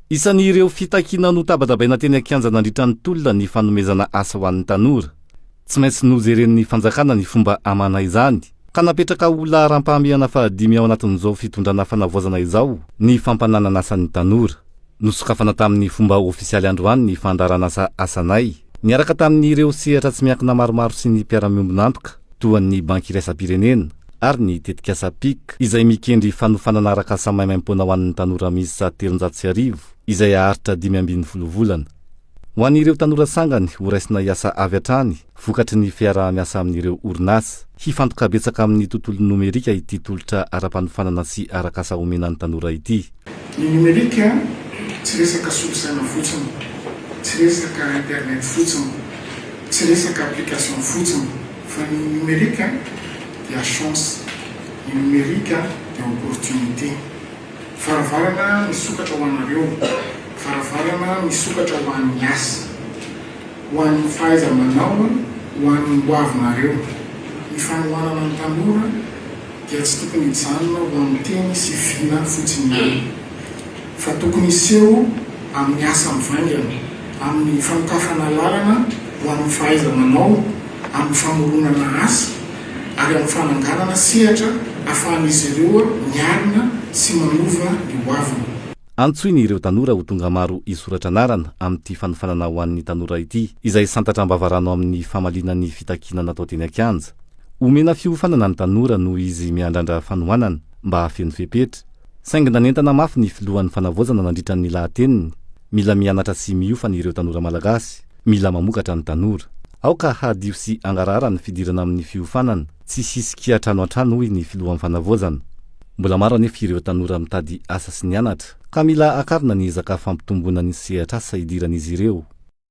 Isan'ireo fitakiana notabatabaina teny an-kianja nandritra ny tolona ny fanomezana asa ho an'ny tanora. Tsy maintsy nojeren'ny fanjakana ny fomba hamana izany, ka napetraka ho laharam-pahamehana fahadimy ao anatin'izao fitondrana fanavaozana izao ny fampananana asa ny tanora. Nosokafana tamin'ny fomba ofisialy androany ny fandaharanasa Asanay, niaraka tamin'ireo sehatra tsy miankina maromaro sy ny mpiara-miombon'antoka toa ny Banky iraisam-pirenena ary ny tetikasa PIC izay mikendry fanofanana arak'asa maimaimpoana ho an'ny tanora miisa 1300 izay haharitra 15 volana. Ho an'ireo tanora sangany ho raisina hiasa avy hatrany vokatry ny fiaraha-miasa amin'ireo orinasa. Hifantoka betsaka amin'ny tontolo nomerika ity tolotra ara-panofanana sy arak'asa omena ny tanora ity. Ny nomerika tsy resaka solosaina fotsiny, tsy resaka internet fotsiny, tsy resaka application fotsiny, fa ny nomerika dia chance, ny nomerika dia opportunité. Varavarana misokatra ho anareo, varavarana misokatra ho an'ny asa, ho an'ny fahaiza-manao, ho an'ny hoavinareo. Ny fanohanana ny tanora dia tsy tokony hijanona ho amin'ny teny sy vina fotsiny ihany, fa tokony hiseho amin'ny asa mivaingana, amin'ny fanokafana lalana ho amin'ny fahaiza-manao, amin'ny famoronana asa ary amin'ny fananganana sehatra ahafahan'izy ireo miarina sy manova ny hoaviny. Antsoiny ireo tanora ho tonga maro hisoratra anarana amin'ity fanofanana ho an'ny tanora ity, izay santatra am-bavarano amin'ny famaliana ny fitakiana natao teny an-kianja. Omena fiofanana ny tanora noho izy miandrandra fanohanana mba hahafeno fepetra. Saingy nanentana mafy ny filohan'ny fanavaozana nandritra ny lahateniny, mila mianatra sy miofana ireo tanora malagasy, mila mamokatra ny tanora. Aoka hadio sy hangarahara ny fidirana amin'ny fiofanana, tsy hisy kiantrano an-trano hoy ny filohan'ny fanavaozana. Mbola maro anefa ireo tanora mitady asa sy nianatra, ka mila akarina ny ezaka fampitomboana ny sehatr'asa idiran'izy ireo.